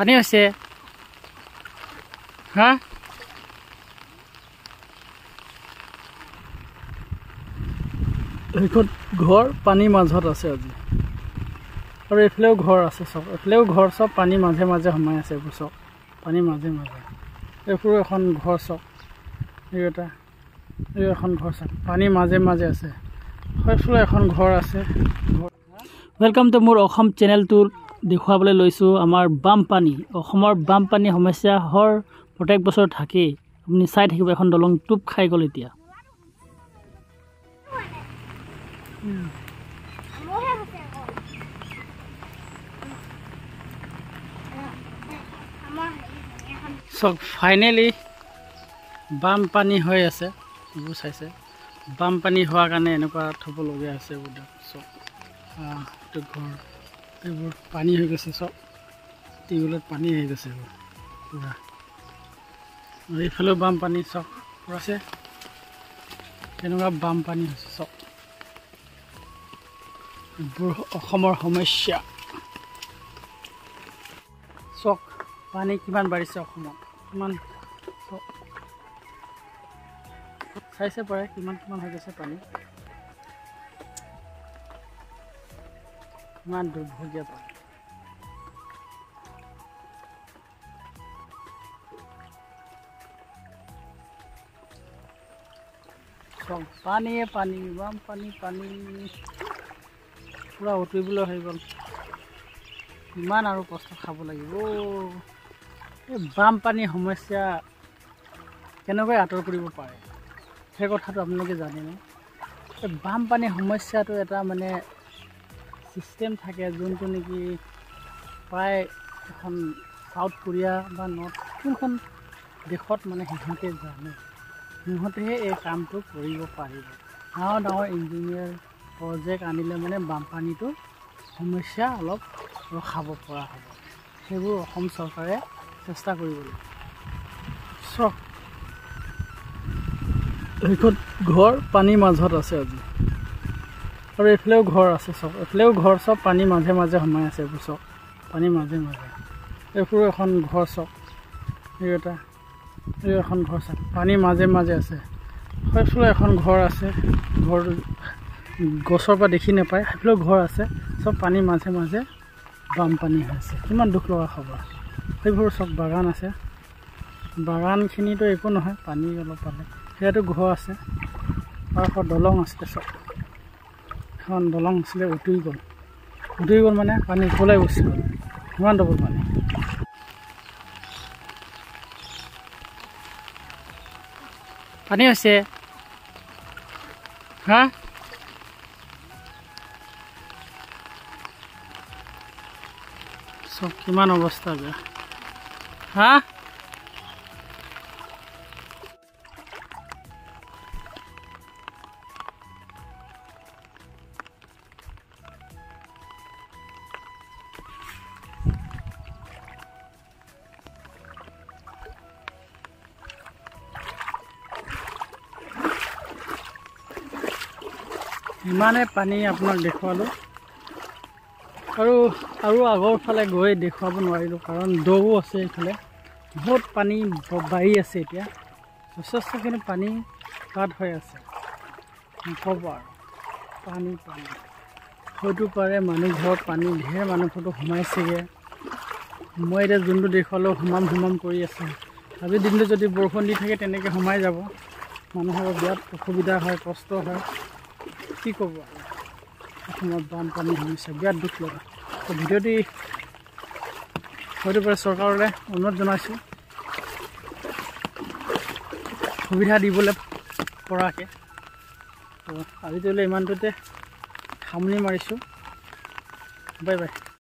পানী হৈছে হা? এইখন ঘৰ পানীৰ মাজত আছে আজি। আৰু এইফালেও ঘৰ আছে চব, এইফালেও ঘৰ চব পানী মাজে মাজে সোমাই আছে এইবোৰ চব পানী মাজে মাজে। এইবোৰ এখন ঘৰ চব, এই এটা এই এখন ঘৰ চব পানী মাজে মাজে আছে। সেইফালে এখন ঘৰ আছে। Welcome to মোৰ অসম চেনেলটোৰ দেখুৱাবলৈ লৈছোঁ আমাৰ বানপানী। অসমৰ বানপানী সমস্যা হৰ প্ৰত্যেক বছৰ থাকেই। আপুনি চাই থাকিব এখন দলং টোপ খাই গ'ল এতিয়া। চব ফাইনেলি বানপানী হৈ আছে, এইবোৰ চাইছে। বানপানী হোৱাৰ কাৰণে এনেকুৱা থ'বলগীয়া হৈছে এইবোৰ চব। এইটো ঘৰ এইবোৰ পানী হৈ গৈছে চব, টিউবৱেলত পানী আহি গৈছে এইবোৰ পূৰা। আৰু এইফালেও বানপানী চব পূৰা আছে। কেনেকুৱা বানপানী হৈছে চব, এইবোৰ অসমৰ সমস্যা। চক পানী কিমান বাঢ়িছে অসমত, কিমান চব চাইছে পাৰে কিমান কিমান হৈ গৈছে পানী, কিমান দুৰ্ভগীয়া পানী। চব পানীয়ে পানী, বানপানী পানী পূৰা উতুৰিবলৈ হৈ গ'ল। ইমান আৰু কষ্ট খাব লাগিব। এই বানপানীৰ সমস্যা কেনেকৈ আঁতৰ কৰিব পাৰে সেই কথাটো আপোনালোকে জানেনে? এই বানপানীৰ সমস্যাটো এটা মানে ছিষ্টেম থাকে, যোনটো নেকি প্ৰায় এখন চাউথ কোৰিয়া বা নৰ্থ কোনখন দেশত মানে সিহঁতে জানে, সিহঁতেহে এই কামটো কৰিব পাৰিব। ডাঙৰ ডাঙৰ ইঞ্জিনিয়াৰ প্ৰজেক্ট আনিলে মানে বানপানীটো সমস্যা অলপ ৰখাব পৰা হ'ব। সেইবোৰ অসম চৰকাৰে চেষ্টা কৰিব লাগিব। চক এইখন ঘৰ পানীৰ মাজত আছে আজি। আৰু এইফালেও ঘৰ আছে চব, এইফালেও ঘৰ চব পানী মাজে মাজে সোমাই আছে এইবোৰ চব পানী মাজে মাজে। এইবোৰ এখন ঘৰ চব, এই এটা এই এখন ঘৰ চব পানী মাজে মাজে আছে। সেইফালে এখন ঘৰ আছে, ঘৰ গছৰ পৰা দেখি নাপায়। সেইফালেও ঘৰ আছে, চব পানী মাজে মাজে বানপানী হৈ আছে। কিমান দুখ লগা খবৰ। সেইবোৰ চব বাগান আছে, বাগানখিনিতো একো নহয়, পানী অলপ পালে। সেয়াতো ঘৰ আছে, আৰু এখন দলং আছিলে চব, এখন দলং আছিলে উটুই গ'ল। উটুই গ'ল মানে পানী ওপৰলৈ গুচি গ'ল, ইমান ডবল পানী। পানী হৈছে হা? চব কিমান অৱস্থা বেয়া হা? ইমানে পানী আপোনাক দেখুৱালোঁ। আৰু আৰু আগৰ ফালে গৈ দেখুৱাব নোৱাৰিলোঁ, কাৰণ দৌ আছে এইফালে, বহুত পানী বাঢ়ি আছে এতিয়া, যথেষ্টখিনি পানী তাত হৈ আছে, নক'ব আৰু। পানী পানী হয়তো পাৰে মানুহ ঘৰত পানী ঢেৰ মানুহ ঘৰতো সোমাইছেগৈ। মই এতিয়া যোনটো দেখুৱালেও সোমাম সোমাম কৰি আছে। আজিৰ দিনটো যদি বৰষুণ দি থাকে তেনেকৈ সোমাই যাব, মানুহৰ বিৰাট অসুবিধা হয়, কষ্ট হয়, কি ক'ব আৰু। অসমত বানপানী সমস্যা বিৰাট দুখ লগা। তো ভিডিঅ'টি হয়তো পাৰে চৰকাৰলৈ অনুৰোধ জনাইছোঁ সুবিধা দিবলৈ পৰাকৈ। তো আজিলৈ ইমানটোতে সামৰণি মাৰিছোঁ। Bye bye.